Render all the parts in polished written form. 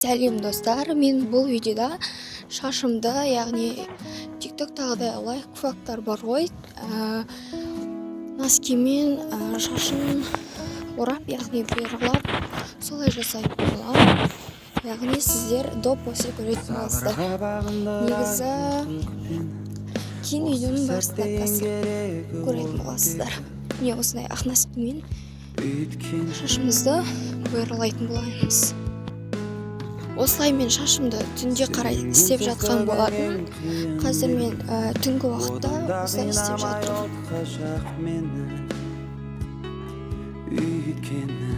Сәлем, достар! Мен бұл видеода шашымды, яғни ТикТоктағыдай лайфхактар бар ғой, носкимен шашын орап, яғни бұйралап, солай жасайтын боламын. Яғни сіздер до, после көретін боласыздар. Негізі кейін видеоның барысында көретін боласыздар. Міне, осындай ақ носкимен шашымызды бұйралайтын боламыз. Осылай мен шашымды түнде қарай істеп жатқан болатын. Қазір мен түнгі уақытта осылай істеп жатырмын. Өйткені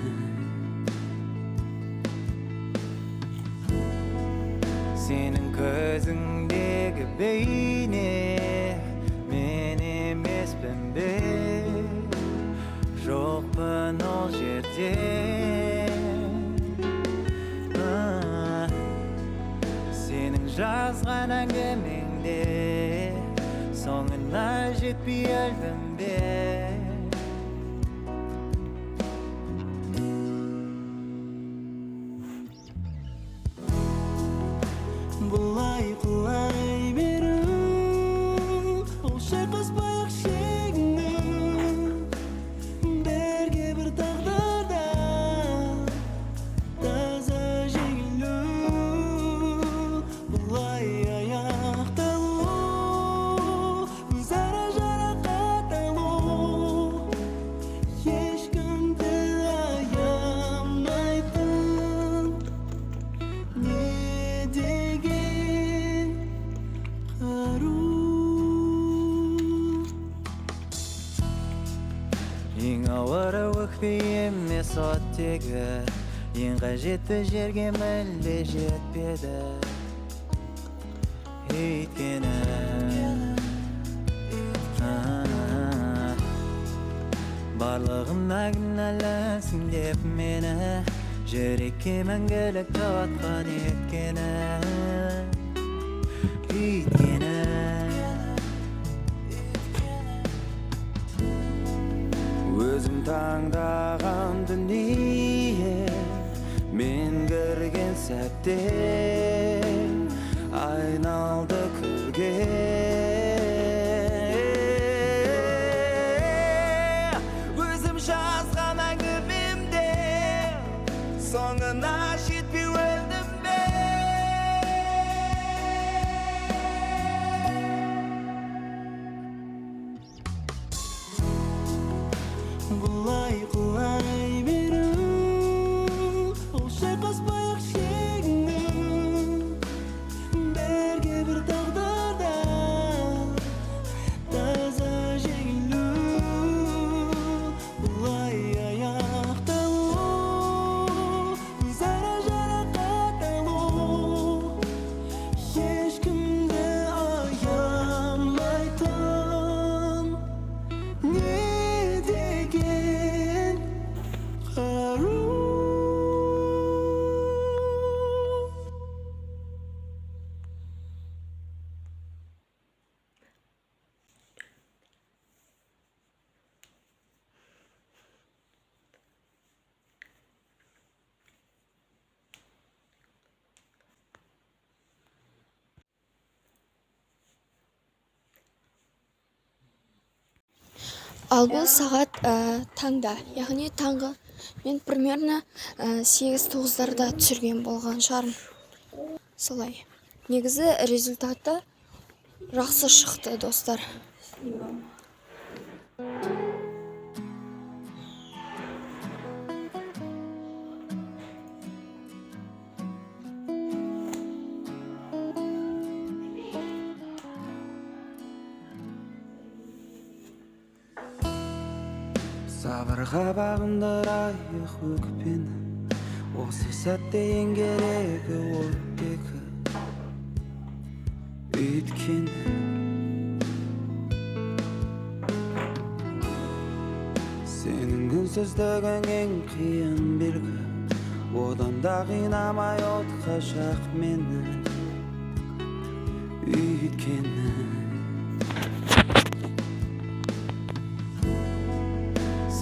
сенің көзіңдегі бейне мен емеспін бе? Жоқпын ол жерде. А, сенің жазған әңгімеңде соңына жетпей өлдім бе? Бұлай құлай беру, ол шайқаспай-ақ жеңу, бірге бір тағдырда таза жеңілу, бұлай аяқталу, өзара жарақат алу, ешкімді аямайтын не деген қару? Ең ауыры өкпе емес, оттегі, ең қажетті жерге мүлде жетпеді. Өйткені барлығына кінәлісің деп мені жүрекке мәңгілік тұтқын еткені. Өйткені өзім таңдаған дүние мен кірген сәтте айналды күлге. Өзім жазған әңгімемде соңына жетпей өлдім бе? Бұлай құлай беру, ол шайқаспай-ақ жеңу, бірге бір тағдырда таза жеңілу, бұлай аяқталу, өзара жарақат алу, ешкімді аямайтын не деген қару? Ал бұл сағат таңда, яғни таңғы мен примерно 8-9-дарда түсірген болған шығармын. Солай, негізі результаты жақсы шықты, достар. Сабырға бағындырайық өкпені, осы сәтте ең керегі оттегі. Өйткені сенің үнсіздігің ең қиын белгі, одан да қинамай отқа жақ мені. Өйткені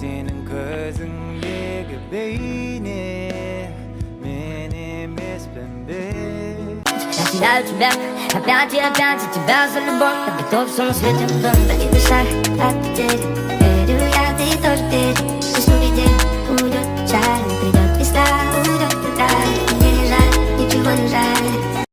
сенің көзіңдегі бейне мен емеспін. Теряю тебя опять и опять, и тебя за любовь. Я готов все на свете отдать. Почти шаг от потери.